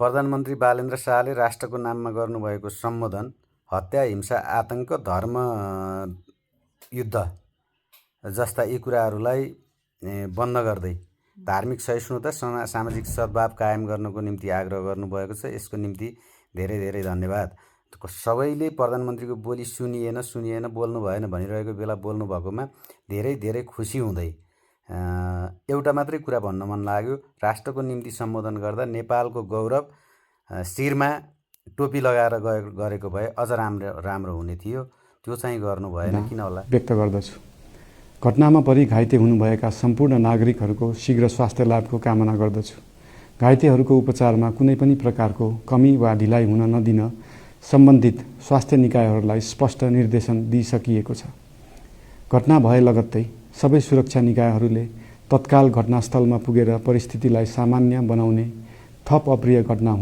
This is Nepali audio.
प्रधानमन्त्री बालेन्द्र शाहले राष्ट्रको नाममा गर्नुभएको सम्बोधन हत्या, हिंसा, आतंक, धर्म युद्ध जस्ता यी कुराहरूलाई बन्द गर्दै धार्मिक सहिष्णुता, सामाजिक सद्भाव कायम गर्नको निम्ति आग्रह गर्नुभएको छ। यसको निम्ति धेरै धेरै धन्यवाद। सबैले प्रधानमन्त्रीको बोली सुनिएन बोल्नु भएन भनिरहेको बेला बोल्नु भएकोमा धेरै धेरै खुसी हुँदै एउटा मात्रै कुरा भन्न मन लाग्यो। राष्ट्रको निम्ति सम्बोधन गर्दा नेपालको गौरव शिरमा टोपी लगाएर गरेको भए अझ राम्रो हुने थियो। त्यो चाहिँ गर्नु भएन, किन होला व्यक्त गर्दछु। घटनामा परि घाइते हुनुभएका सम्पूर्ण नागरिकहरूको शीघ्र स्वास्थ्य लाभको कामना गर्दछु। घाइतेहरूको उपचारमा कुनै पनि प्रकारको कमी वा ढिलाइ हुन नदिन सम्बन्धित स्वास्थ्य निकायहरूलाई स्पष्ट निर्देशन दिइसकिएको छ। घटना भए लगत्तै सबै सुरक्षा निकायहरूले तत्काल घटनास्थलमा पुगेर परिस्थितिलाई सामान्य बनाउने, थप अप्रिय घटना